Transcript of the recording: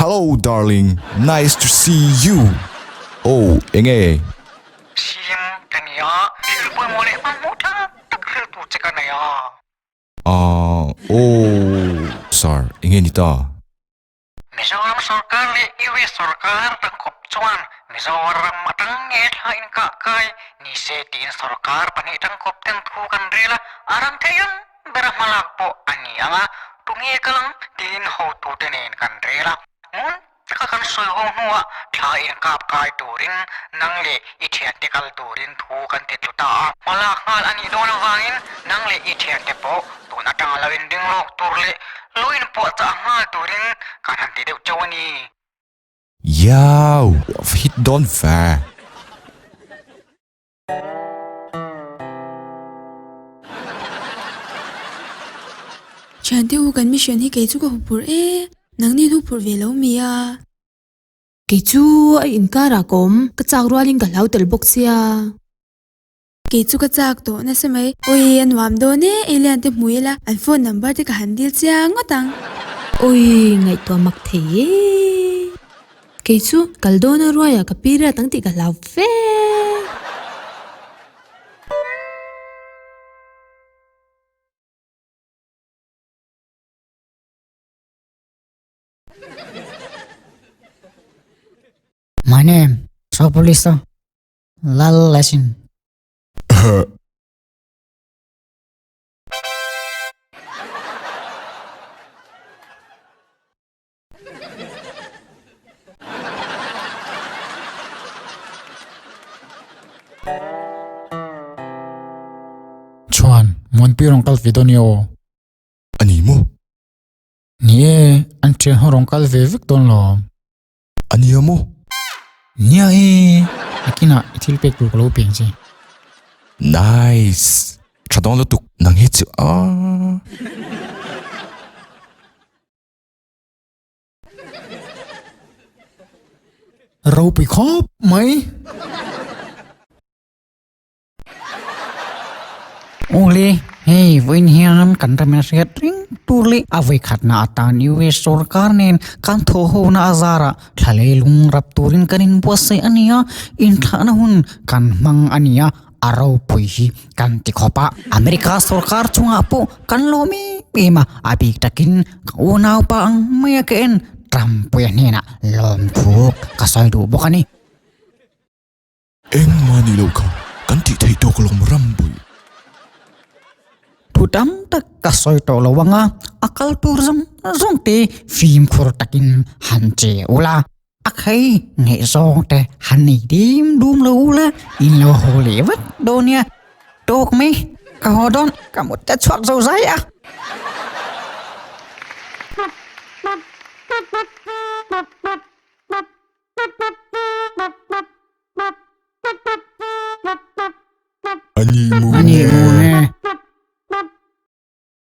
Hello darling, nice to see you. Oh, enge? CM ka nia, thil pawimawh leh hmanhmawh tha tak hril tur che ka nei a. Ah, oh, sir, enge ni ta? Mizoram sorkar leh US sorkar tangkawp chuan Mizoram atang nge thla inkah kai ni se tiin sorkar pahnih tangkawp ten thu kan rel a, a ram theih ang bera hmalak pawh a ni ang a, tunge kal ang tiin hotute nen kan rel a. Ngun taka kan sawi ho hnuah thla inkap kai turin nang leh i thiante kal turin thu kan ti tlu ta a. Hmalak nghal a nih dawn avangin nang leh i thiante pawh tun atanga lo inring lawk tur leh lo inpuahchah nghal turin kan han ti deuh chauh a ni. Yow! Hit dawn ve! Thiante u kan mission hi kei chu ka huphurh e, nangni in huphurh ve lo mi a? Kei chu a inkar ah ka awm, ka chak rualin ka hlau tel bawk sia. Kei chu ka chak tawh nasa mai, awi a nuam dawn e, alien te hmu ila an phone number te ka han dil chiang ngawt ang. Awi ngaihtuah mak thei e. Kei chu kal dawn a ruaiah ka period ang tih ka hlau fe. My name, Sopolisa Lal Lesin. Chuan, Muanpui rawn kal ve dawn i aw. A ni maw? Ni e, an thian ho rawn kal ve vek dawn lo. A nia maw? Nia e, nakinah i thil pek tur ka lo peng che. Nice! Tha dawn lutuk nang hi chu aaa. Ropui khawp mai. Ule, hei vawiin hian kan ram hriat reng tur leh a vawikhatna atan US sorkar nen kan thawhhona a zarah thla lei lung rap turin kan inbuatsaih a ni a, inthlahna hun kan hmang a ni a, a ropui hi kan ti khawp a. America sorkar chungah pawh kan lawm em em a, a bik takin ka unaupa ang maia ka en Trumpuia hnenah lawmthu ka sawi duh bawk a ni. Engmah ni lo kha kan tih theih tawk lawm ram bul. Thu tam tak ka sawi tawh lo ang a, a kal tur zawng zawng te fimkhur takin han che ula, a khai ngaihzawng te han nei dim dum lo ula, in lo haw leh vat dawn nia. Tawk mai, ka haw dawn, ka mut ta chhuak zo zai a. Ani mu Ani mu.